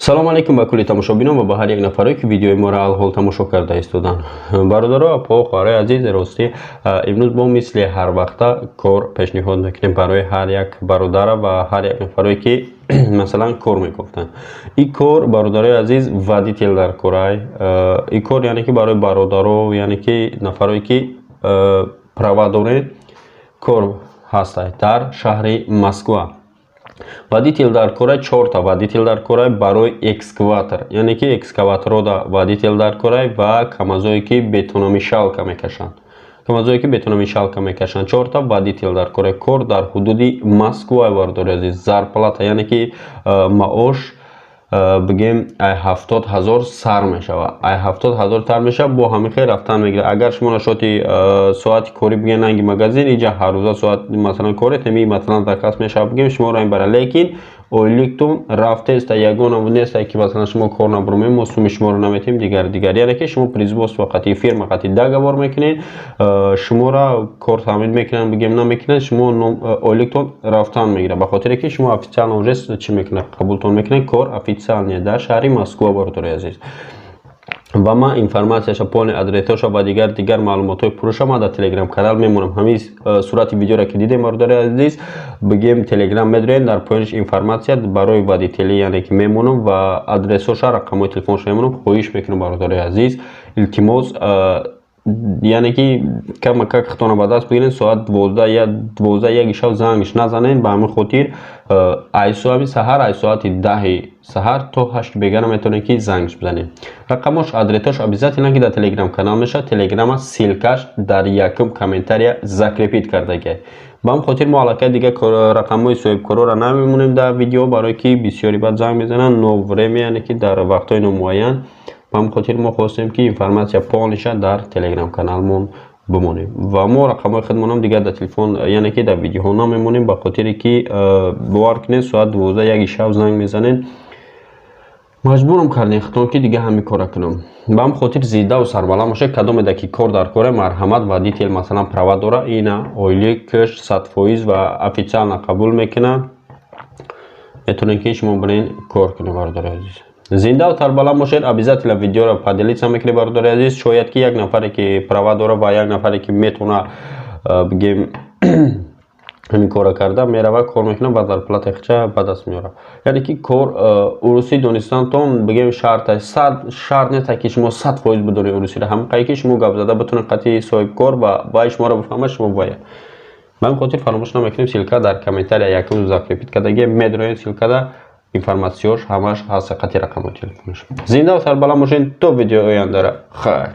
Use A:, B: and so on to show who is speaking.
A: Салому алейкум ба кулли тамошобинон ва ба ҳар як нафаре, ки видеои моро алҳол тамошо карда истоданд. Бародаро, апо, хоҳарои азиз, ростӣ, имрӯз бо мисли ҳарвақта кор пешниҳод мекунем барои ҳар як бародара ва ҳар як нафаре, ки масалан кор мекофтанд. Ин кор, бародарои азиз, водитель дар корай. Ин кор, яъне ки барои бародаро, яъне ки нафарое, ки права доред, кор ҳастай дар шаҳри Москва. Водитель дар корай, чорта водитель дар корай барои экскаватор, яъне ки экскаваторода водитель дар корай ва камазое, ки бетономешалка мекашанд, камазое, ки бетономешалка мекашанд, чорта водитель дар корай. Кор дар ҳудуди Москва, бародари азиз. Зарплата, яъне ки маош, бигем, ай 70 000 сар мешавад, ай 70 000 сар мешавад, бо ҳамин хел рафтан мегирад. Агар шумо нашоти соати корӣ, бигем, ранги магазин иҷа ҳаррӯза соат масалан корет ҳами масалан заказ мешавад, бигем, шуморо ин бара, лекин ойликтон рафтеста, ягона неста, ки масалан шумо кор набурмем, мо суми шуморо наметиҳем, дигар дигар. Яъне ки шумо производство қати фирма қати договор мекунед, шуморо кор таъмин мекунанд, бигем, намекунанд, шумо ойликтон рафтан мегирад, ба хотире ки шумо официально уже чӣ мекунад, қабултон мекунед. Кор официально дар шаҳри Москва, бародари азиз. Ва ман информатсияша, полный адресоша ва дигар дигар маълумотҳои пурраша ман дар Телеграм канал мемонам. Ҳамин сурати видеоро ки дидем, бародари азиз, бигем, Телеграм медорем, дар поёниш информатсия барои водителӣ, яъне ки мемонам ва адресоша, рақамҳои телефонша мемонам. Хоҳиш мекунам, бародари азиз, илтимос, яъне ки камакак хитона ба даст бигиред, соат 12, 12, 1 шаб зангш назанед. Ба ҳамин хотир ай соати саҳар, ай соати 10-и саҳар то 8 бегара метавонед, ки зангш бизанед. Рақамош, адресош обязательно ки дар Телеграм канал мешавад. Телеграма ссылкаш дар якум комментария закрепить кардагиай. Ба ҳамин хотир мо аллакай дигар рақамҳои соҳибкорора намемонем дар видео, барое ки бисёри баъд занг мезананд но время, яъне ки дар вақтҳои номуайян. Ба ҳамин хотир мо хостем, ки информатсия полный ша дар Телеграм каналмон бимонем ва мо рақамҳои худмонам дигар дар телефон, яъне ки дар видеоҳо намемонем, ба хотире ки бовар кунед, соат 12, 1 шаб занг мезанед, маҷбурам кардем худтон, ки дига ҳамин кора кунам. Ба ҳамин хотир зиндаву сарбаланд бошед. Кадомеда ки кор дар коре, марҳамат, водитель, масалан, права дора, ина ойликаш 100% ва официально қабул мекунад, метавонед, ки шумо бирен кор кунед. Бародари азиз, зиндаву сарбаланд бошед. Обязательно видеоро поделиться мекунед, бародари азиз. Шояд ки як нафаре, ки права дора ва як нафаре, ки метавона, бигем, ҳамин кора карда мерава, кор мекунад ва зарплатаи худша ба даст меорад. Яъне ки кор урусӣ донистантон, бигем, шарт сад шарт нест, ки шумо 100% бидонед урусиро. Ҳамин ки шумо гап зада битонед қати соҳибкор ва вай шуморо бифаҳмад, шумо бояд. Ба ҳамин хотир фаромӯш намекунем, ссылка дар комментария якум закрепить кардагия, медроед, ссылкада информатсияш ҳамаш ҳаст, қати рақамҳои телефонаш. Зиндаву сарбаланд бошед, то видеои ояндара, хайр.